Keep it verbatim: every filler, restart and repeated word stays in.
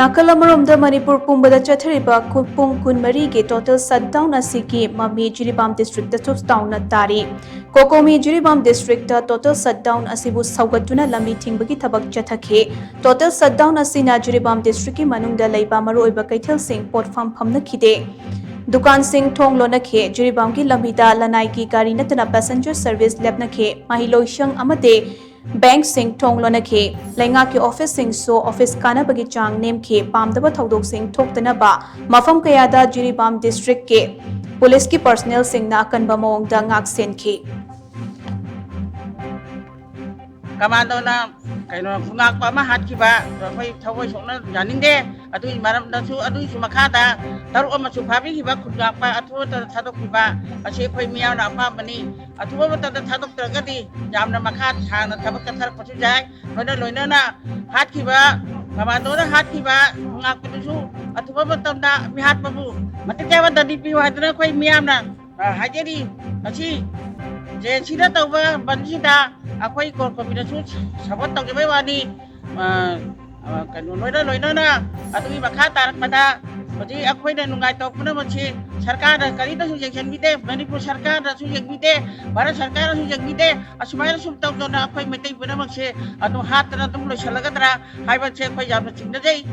ꯅꯥꯀꯜ ꯑꯃꯔꯣꯝꯗ, ꯃꯅꯤꯄꯨꯔ ꯄꯨꯝꯕꯗ ꯆꯠꯊꯔꯤꯕ ꯀꯨ-, ꯄꯨꯡ ꯀꯨꯟꯃꯔꯤꯒꯤ total shutdown ꯑꯁꯤꯒꯤ ꯃꯃꯤ ꯖꯤꯔꯤꯕꯥꯝ districtꯇꯁꯨ ꯆꯥꯎꯅ ꯇꯥꯔꯤ꯫ COCOMI ꯖꯤꯔꯤꯕꯥꯝ districtꯇ total shutdown ꯑꯁꯤꯕꯨ ꯁꯧꯒꯠꯇꯨꯅ ꯂꯝꯕꯤ ꯊꯤꯡꯕꯒꯤ ꯊꯕꯛ ꯆꯠꯊꯈꯤ꯫ Total shutdown ꯑꯁꯤꯅ ꯖꯤꯔꯤꯕꯥꯝ districtꯀꯤ ꯃꯅꯨꯡꯗ ꯂꯩꯕ ꯃꯔꯨꯑꯣꯏꯕ ꯀꯩꯊꯦꯜꯁꯤꯡ ꯄꯣꯠꯐꯝ ꯐꯝꯅꯈꯤꯗꯦ꯫ ꯗꯨꯀꯥꯟꯁꯤꯡ ꯊꯣꯡ ꯂꯣꯟꯅꯈꯤ꯫ ꯖꯤꯔꯤꯕꯥꯝꯒꯤ ꯂꯝꯕꯤꯗ ꯂꯅꯥꯏꯒꯤ ꯒꯥꯔꯤ ꯅꯠꯇꯅ passenger service ꯂꯦꯞꯅꯈꯤ꯫ ꯃꯍꯩꯂꯣꯏꯁꯪ ꯑꯃꯗꯤ bankꯁꯤꯡ ꯊꯣꯡ ꯂꯣꯟꯅꯈꯤ꯫ ꯂꯩꯉꯥꯛꯀꯤ officeꯁꯤꯡꯁꯨ office ꯀꯥꯅꯕꯒꯤ ꯆꯥꯡ ꯅꯦꯝꯈꯤ꯫ ꯄꯥꯝꯗꯕ ꯊꯧꯗꯣꯛꯁꯤꯡ ꯊꯣꯛꯇꯅꯕ ꯃꯐꯝ ꯀꯌꯥꯗ ꯖꯤꯔꯤꯕꯥꯝ districtꯀꯤ policeꯀꯤ personnelꯁꯤꯡꯅ ꯑꯀꯟꯕ ꯃꯑꯣꯡꯗ ꯉꯥꯛ ꯁꯦꯟꯈꯤ꯫ ꯀꯃꯥꯟꯗꯣꯅ ꯀꯩꯅꯣ ꯈꯨꯟꯉꯥꯛꯄ ꯑꯃ ꯍꯥꯠꯈꯤꯕ ꯑꯩꯈꯣꯏ ꯊꯃꯣꯏ ꯁꯣꯛꯅ ꯌꯥꯅꯤꯡꯗꯦ꯫ ꯑꯗꯨꯒꯤ ꯃꯔꯝꯗꯁꯨ, ꯑꯗꯨꯒꯤꯁꯨ ꯃꯈꯥꯗ ꯇꯔꯨꯛ ꯑꯃꯁꯨ ꯐꯥꯕꯤꯈꯤꯕ ꯈꯨꯟꯉꯥꯛꯄ ꯑꯊꯨꯕ ꯃꯇꯝꯗ ꯊꯥꯗꯣꯛꯄꯤꯕ ꯑꯁꯤ ꯑꯩꯈꯣꯏ ꯃꯤꯌꯥꯝꯅ ꯑꯄꯥꯝꯕꯅꯤ꯫ ꯑꯊꯨꯕ ꯃꯇꯝꯗ ꯊꯥꯗꯣꯛꯇ꯭ꯔꯒꯗꯤ ꯌꯥꯝꯅ ꯃꯈꯥ ꯁꯥꯡꯅ ꯊꯕꯛ ꯆꯠꯊꯔꯛꯄꯁꯨ ꯌꯥꯏ꯫ ꯂꯣꯏꯅ ꯂꯣꯏꯅꯅ ꯍꯥꯠꯈꯤꯕ, ꯀꯃꯥꯟꯗꯣꯅ ꯍꯥꯠꯈꯤꯕ ꯈꯨꯟꯉꯥꯛꯄꯗꯨꯁꯨ ꯑꯊꯨꯕ ꯃꯇꯝꯗ ꯃꯤꯍꯥꯠꯄꯕꯨ ꯃꯇꯤꯛ ꯆꯥꯕ ꯗꯟꯗꯤ ꯄꯤꯌꯨ ꯍꯥꯏꯗꯨꯅ ꯑꯩꯈꯣꯏ ꯃꯤꯌꯥꯝꯅ, ꯑ, ꯍꯥꯏꯖꯔꯤ꯫ ꯃꯁꯤ ꯖꯦ ꯑꯦꯟ ꯁꯤꯅ ꯇꯧꯕ ꯕꯟꯁꯤꯗ ꯑꯩꯈꯣꯏ core committeeꯅꯁꯨ support ꯇꯧꯖꯕꯩ ꯋꯥꯅꯤ꯫ ꯑ, ꯑ, ꯀꯩꯅꯣ, ꯂꯣꯏꯅ ꯂꯣꯏꯅꯅ ꯑꯗꯨꯒꯤ ꯃꯈꯥ ꯇꯥꯔꯛꯄꯗ ꯍꯧꯖꯤꯛ ꯑꯩꯈꯣꯏꯅ ꯅꯨꯡꯉꯥꯏꯇꯕ ꯄꯨꯝꯅꯃꯛꯁꯤ ꯁꯔꯀꯥꯔꯅ ꯀꯔꯤꯗꯁꯨ ꯌꯦꯡꯁꯤꯟꯕꯤꯗꯦ, ꯃꯅꯤꯄꯨꯔ ꯁꯔꯀꯥꯔꯅꯁꯨ ꯌꯦꯡꯕꯤꯗꯦ, ꯚꯥꯔꯠ ꯁꯔꯀꯥꯔꯅꯁꯨ ꯌꯦꯡꯕꯤꯗꯦ꯫ ꯑꯁꯨꯃꯥꯏꯅ ꯁꯨꯝ ꯇꯧꯗꯅ ꯑꯩꯈꯣꯏ ꯃꯩꯇꯩ ꯄꯨꯝꯅꯃꯛꯁꯦ ꯑꯗꯨꯝ ꯍꯥꯠꯇꯅ ꯑꯗꯨꯝ ꯂꯣꯏꯁꯤꯜꯂꯒꯗ꯭ꯔꯥ ꯍꯥꯏꯕꯁꯦ ꯑꯩꯈꯣꯏ ꯌꯥꯝꯅ ꯆꯤꯡꯅꯖꯩ꯫